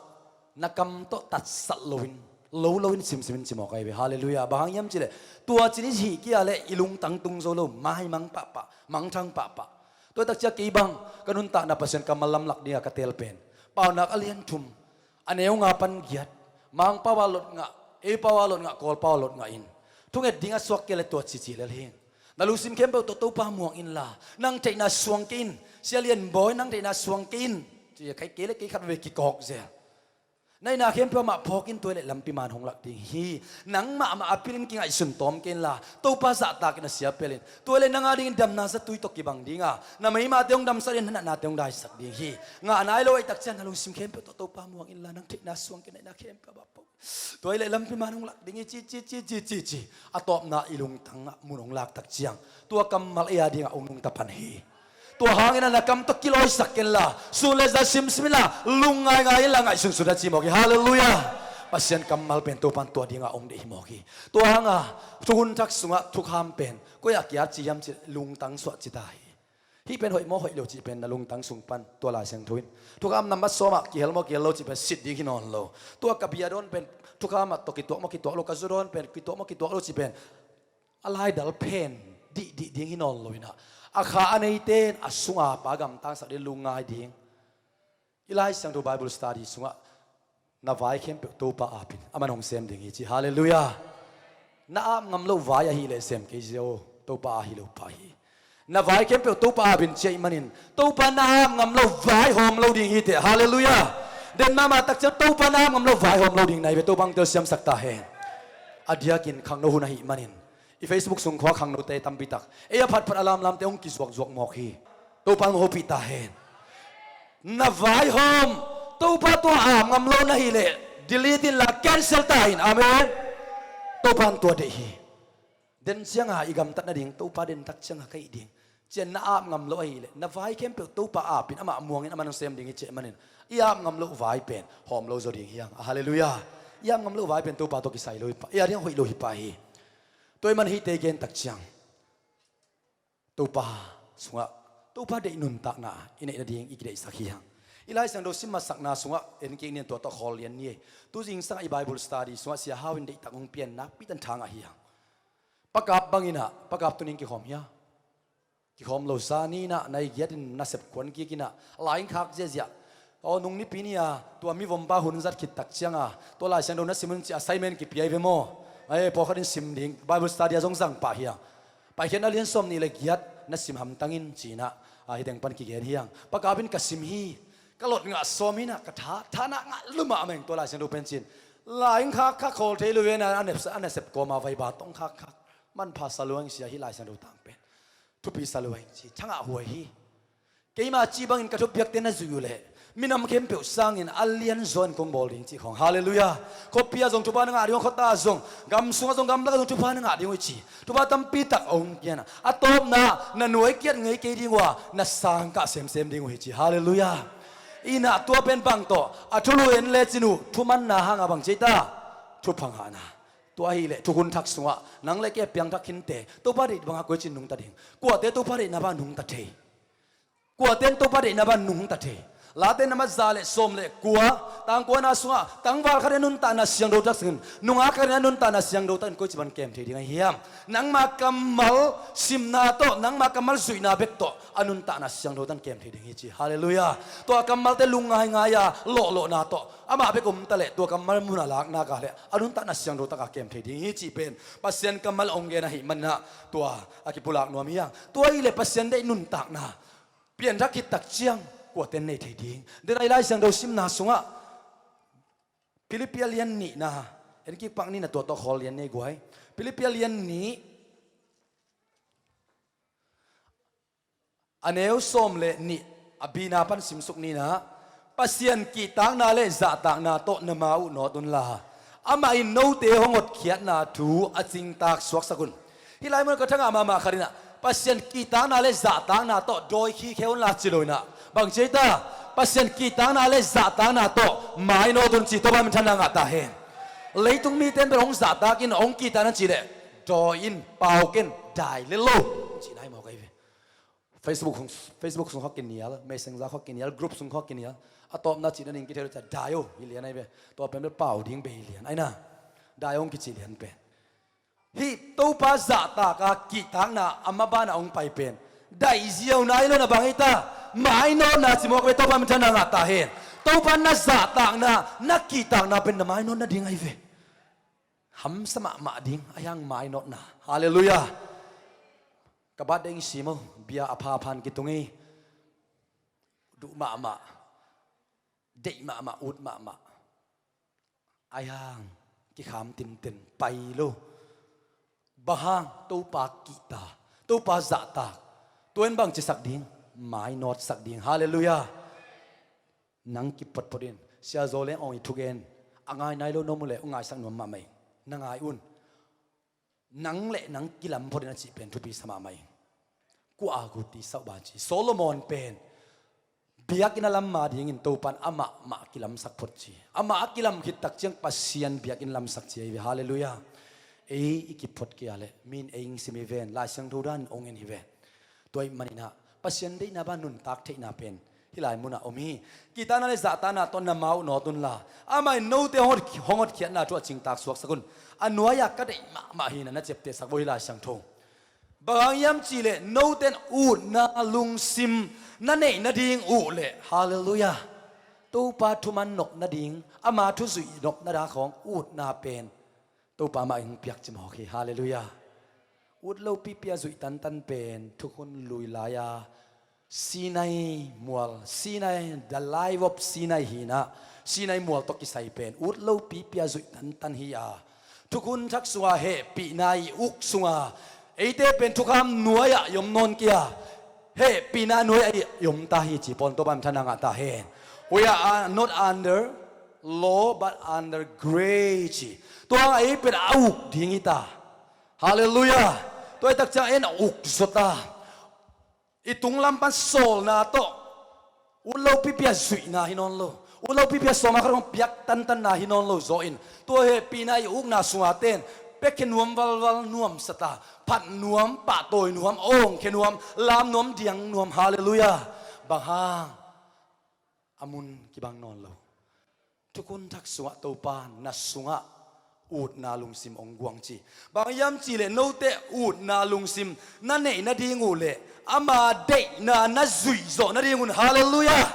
na kam tawh tatsat loin, lo loin simsimin ci mawk ahi ve. Halleluiah. Bang hang hiam cihleh tua cin i hih kia le i lungtang tung zo lo, maimang pahpah, mangthang pahpah. Tua takcia kei bang ka nuntakna Pasian kammal lamlak dinga ka teel pen Paunak a lian thum, a neu nga pan giat, Mangpau a lot ngah, Eipau a lot ngah, Kawlpau a lot ngah in thunget ding a suak kei le tua cici lel hing. Na lungsim khempeuh tawh Topa muang inla, nang theihna suang kei in. Sia Lian Bawi, nang theihna suang kei in. Ci-a kei le kei khat veve kikawk zel. Na hihna khempeuh amah phawk in, tua le lampi man hong lak ding hi. Nangmah amah a pilin kingaihsun tawm kei inla, Topa zahtakin a sia pelin. Tua le nang adingin damna zatui tawh kibang dinga na meimate hong damsak ding, na natnate hong daisak ding hi. Ngah nai lo ahih takcia na lungsim khempeuh tawh Topa muang inla, nang theihna suang kei in, na hihna khempeuh amah phawk. Tua hi leh lampi man hong lak ding hi ci, ci, ci, ci, ci, ci. A tawpna i lungtangah mun hong lak tak ciang tua kammal ei a dingah hong nungta pan hi. Tua hangin a na kam tawh kilawisak kenla, sun le za simsim inla, lungngaingai inla, ngaihsunsun a ci mawk hi. Halleluiah. Pasian kammal pen Topan tua dingah hong deih hi mawk hi. Tua hanga thuhun thak sungah thukham pen koi-ah kiat ci hiam cih lungtang suah ci ta hi. Hih pen hoih maw hoih lo cih pen na lungtang sung pan tua Lai Siangtho in thukham nambat sawmah kihel maw kihel lo cih pen sit ding hi nawn lo. Tua ka bia dawn pen thukham ah tawh kituak maw kituak lo, ka zu dawn pen kituak maw kituak lo cih pen a laidal phen dihdih ding hi nawn lo inah, a kha a neite in a sunga pa gamtangsak ding lungngai ding. I Lai Siangtho Bible study sungah na vai khempeuh Topa apin aman hong sem ding hi ci. Halleluiah. Na ap ngam loh vai ahih leh sem kei zia aw, Topa ahi lo pah hi. Na vai khempeuh Topa apin ci ahih manin Topa na ap ngam loh vai hawm lo ding hi teh. Halleluiah. Den mahmah tak ciang Topa na ap ngam loh vai hawm lo ding na hi ve. Topa hong telsiamsak ta hen. A diakin khangno hun ahih manin i Facebook sung khua khangnote tampitak ei a phatphat a lamlamte hong kizuakzuak mawk hi. Topa hong hopih ta hen. Na vaihawm, Topa tua am ngam lo na hih leh delete inla cancel ta in. Amen. Topa in tua deih hi. Den cianga i gamtat nading Topa den tak cianga ka hih ding. Cian na ap ngam lo ahih leh na vai khempeuh Topa apin amah muangin amah hong sem ding hi cih manin i ap ngam loh vai pen hawm lo zaw ding hi hang. Halleluiah. I ap ngam loh vai pen Topa tawh kisai lo hi pah, i a ding hoih lo hi pah hi. Tua ahih man hihte gen tak ciang Topa sungah Topa deih nuntakna i neih nading i kideihsak hi hang. Hih Lai Siangtho sim masakna sungah en kik ni, tua tawh khawl lian ni. Tu zingsang i Bible study sungah Sia Hau in deihtak hong pian nakpi tan tha ngah hi hang. Pa Kap bangin ah, Pa Kap tuni in kikhawm hia? Kikhawm lo sa ni in ah, nai giat in nasep kuan kik in ah, lai in khak ziahziah. Aw, nung nipi ni a, tua mivompa hun zat khit tak ciang a, tua Lai Siangtho na sim un ci assignment kipia hi ve maw? Ai, pawlkhat in sim ding, Bible study ah zong zang pah hi hang. Paikhiatna lian sawm nih le giat na sim hamtang in ci in ah, a, hih teng pan kigen hi hang. Pa Kap in ka sim hi, ka lot ngah sawm in ah, ka tha, tha na ngah lua mahmah ing tua Lai Siangtho pen ci in. Lai in khak khak khawl thei lo ve na, a nasep, a nasep kawm a vaiba tawh khak khak. Manpha sa lua ing Sia, hih Lai Siangtho tang pen. Thupi sa lua ing ci, tha ngah huai hi. Keima cih bangin ka thupiakte na zuih uh leh minam khempeuh sangin a lianzaw in kong bawl ding cih khawng. Halleluiah. Khuapi ah zong thupha na ngah ding uh a, khuata ah zong, gam sungah zong, gamlak ah zong thupha na ngah ding uh hi ci. Thupha tampi tak a hong gen a, a tawpna, na nuai kiat ngei kei ding uh a, na sang kah semsem ding uh hi ci. Halleluiah. In ah tua pen bang tawh a thulu en lecin uh, thumanna hang a bang ci ei ta? Thupha ngahna. Tua ahih leh thukhun thak sungah nang le kei a piangthak khinte, Topa deih bang a koi cin nungta ding? Kuate Topa deihna bang nungta thei? Kuate in Topa deihna bang nungta thei? Late na mat za le sawm le kua, tang kuana sungah tangval khat in a nuntakna siangtho tak sak in, nungak khat in a nuntakna siangtho tak in koi ci bang kem thei ding ahi hiam? Nangma kammal simna tawh, nangma kammal zuihna bek tawh a nuntakna siangtho tak in kem thei ding hi ci. Halleluiah. Tua kammalte lungngaingai a lawhlawhna tawh amah bek om ta leh, tua kammal mun a lakna ka leh a nuntakna siangtho tak a kem thei ding hi cih pen Pasian kammal hong gen ahih manin ah, tua a kipulak nuam hi hang. Tua ahih leh Pasian deih nuntakna pianthak khit tak ciang kuate in nei thei ding? Denai Lai Siangtho simna sungah Philippi a lian nihna, en kik pak ni in ah, tua tawh khawl lian ni guai. Philippi a lian nih, a neu sawm le nih, a bina pan simsuk ni in ah, Pasian kihtakna le zahtakna tawh na ma uh nawt unla, amah in note hong hotkhiatna thu a cingtak suaksak un. Hih lai mun ka tha ngah mahmah khat in ah, Pasian kihtakna le zahtakna tawh dawi khikhia unla ci lo in ah, bang ci ei ta? Pasian kihtakna le zahtakna tawh mainawt un ci, Topa min thang na ngah ta hen. Leitung mite in bel hong zahtak in, hong kihtak in a cih leh, dawi in, pau ken, dai le lo, cihna hi mawk ahi ve. Facebook sung, Facebook sung khawng kinial, Messenger khawng kinial, group sung khawng kinial. A tawpna cih nading kithei lo ciang, dai o, hi lian ahi ve. Tua pen bel pau ding bei lian ahi na. Dai o hong kici lian pen. Hih Topa zahtak a kihtakna a maban a hong pai pen, dai ziau nai lo in ah, bang ei ta? Mainawtna ci mawk ve, Topa min thang na ngah ta hen. Topa na zahtakna, na kihtakna pen na mainawt nading ahi ve. Hamsa mahmah ding, ahi hang mainawtna. Halleluiah. Ka birthday hong sim o, bia a phaphan kitung hi. Duh mahmah, deih mahmah, ut mahmah. Ahi hang kikham tinten, pai lo. Bang hang? Topa kihta, Topa zahtak. Tua in bang cisak ding? Mainawtsak ding. Halleluiah. Nang kiphotphot in, Sia Zo Leng Aung i thugen a ngai nai lo na om uh leh, hong ngaisak nuam mahmah ing. Na ngai un. Nang le nang kilam phot in a cih pen thupi sa mahmah ing. Kua a guti sauh ba ci. Solomon pen biakinn a lam ma dingin Topa in amah mah kilamsak phot ci. Amah a kilam khit tak ciang Pasian biakinn lamsak ci ahi ve. Halleluiah. Ei i kiphot kei a leh, mi in ei hong sim hi ven, Lai Siangtho dan hong en hi ven. Tua ahih manin ah, Pasian deihna bang nuntak theihna pen hih lai munah om hi. Kihtakna le zahtakna tawh na ma uh nawt unla, amah in note hong hot, hong hotkhiatna thu a cingtak suaksak un. A nuai-ah ka deih mahmah hi in ah na ciaptehsak vo hih Lai Siangtho. Bang hang hiam cih leh, note in utna lungsim na neih nading uh leh, halleluiah, Topa thuman nop nading, ama thu zuih nop nading khawng utna pen Topa mah in hong piak ci mawk hi. Halleluiah. Ut lopipi a zuih tantan pen thukhun lui lai-a Sinai mual, Sinai, the life of Sinai hi in ah, Sinai mual tawh kisai pen ut lopipi a zuih tantan hi a, thukhun thak sungah hehpihna i uk sungah, eite pen thukham nuai-ah i om nawn kei a, hehpihna nuai-ah i om ta hi ci. Paul in Topa min thang na ngah ta hen. We are not under law but under grace ci. Tua hang ei pen a uk ding hi ta. Halleluiah. Tua hi tak ciang en a uk zaw ta. I tunglam pan sawlna tawh ut lopipi a zuihna hi nawn lo, ut lopipi a sawm a khat hong piak tantanna hi nawn lo zaw in, tua hehpihna i ukna sungah ten piakhia nuam valval, nuamsa ta, phat nuam, pahtawi nuam, awngkhia nuam, lam nuam, diang nuam. Halleluiah. Bang hang? a mun kibang nawn lo. Thukhun thak sungah Topa na sungah utna lungsim hong guang ci. Bang hiam cihleh note utna lungsim na neih nading uh leh ama deihna na zuih zawh nadingun, halleluiah.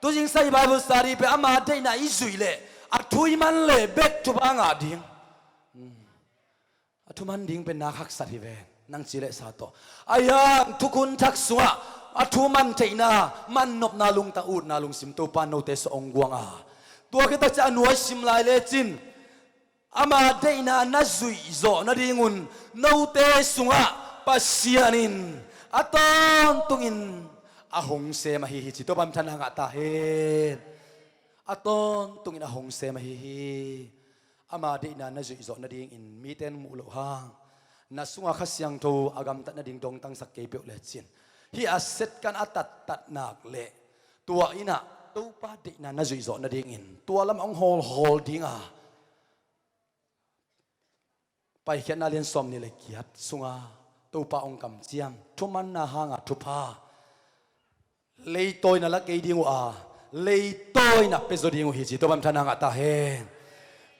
Tuzingsa i Bible study pen ama deihna i zuih leh a thu i man leh bek thupha ngah ding. A thuman ding pen nak haksat hi ve, nang ci le sa tawh. Ahi hang thukhun thak sungah a thuman theihna, mannopna lungtang, utna lungsim Topa note sungah hong guang a, tua khit tak ciang a nuai sim lai lecin ama deihna na zuih zawh nadingun note sungah Pasian in a tawntungin a hong sem ahi hi ci. Topa minthanna ngah ta hen. A tawntungin a hong sem ahi hi. Ama deihna na zuih zawh nadingin mite in muh loh hang na sungah Kha Siangtho a gamtat nading dongtangsak kei peuh lecin, hih a setkan a tattat nak leh tua in ah Topa deihna na zuih zawh nadingin tua lamah hong hawlhawl ding a, Paikhiatna lian sawmnih le giat sunga Topa hong kamciam thumanna hanga thupha leitawi na la kei ding uh a, leitawi na pia zaw ding uh hi ci. Topa minthanna ngah ta hen.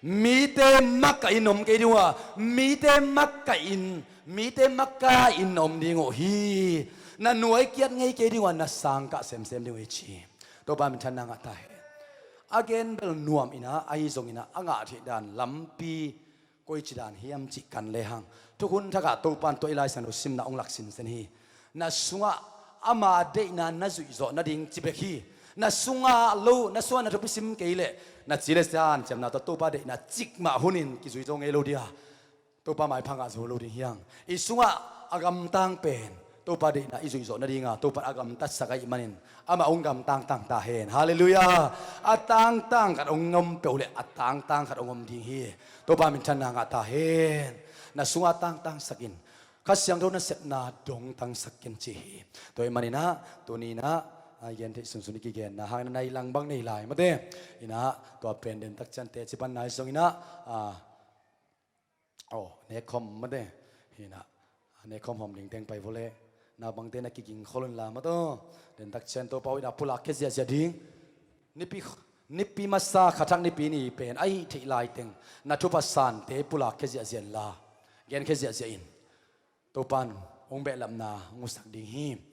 Mite makaih in om kei ding uh a, mite makaih in, mite makaih in na om ding uh hi. Na nuai kiat ngei kei ding uh a, na sang kah semsem ding uh hi ci. Topa minthanna ngah ta hen. A gen bel nuam in ah, ahi zongin ah a ngah theih dan lampi koici dan hiam cih kan lehang, thukhun thakah Topa in tua i Lai Siangtho simna hong lak sinsen hi. Na sungah ama deihna na zuih zawh nading ci bek hi. Na sungah lo, na sungah na thupi sim kei leh na ci le sa hanciamna tawh Topa deihna cikmah hunin kizui zo ngei lo ding a, Topa maipha ngah zo lo ding hi hang. I sungah a gamtang pen Topa deihna i zuih zawh nadinga Topa in a gamtatsak ahih manin amah hong gamtangtang ta hen. Halleluiah. A tangtang khat hong om peuh leh a tangtang khat hong om ding hi. Topa minthanna ngah ta hen. Na sungah tangtangsak in. Kha Siangtho nasepna dongtangsak ken ci hi. Tua ahih manin ah tuni in ah a gen theih sunsun i kigenna hang in ah nai lang bang nei lai mate. In ah tua pen den tak ciang teci pan nai zongin ah, a, aw, nekkhawm mate. Hi in ah nekkhawm hawm ding teng pai vua leh naupangte na kiging khol un la mate aw. Den tak ciang Topa in ah pulak khia ziahziah ding. Nipi, nipi masa kha thak nipi ni pen ahih theih lai teng na thupha sante pulak khia ziahziah in la, gen khia ziahziah in. Topa in hong behlapna hong husak ding hi.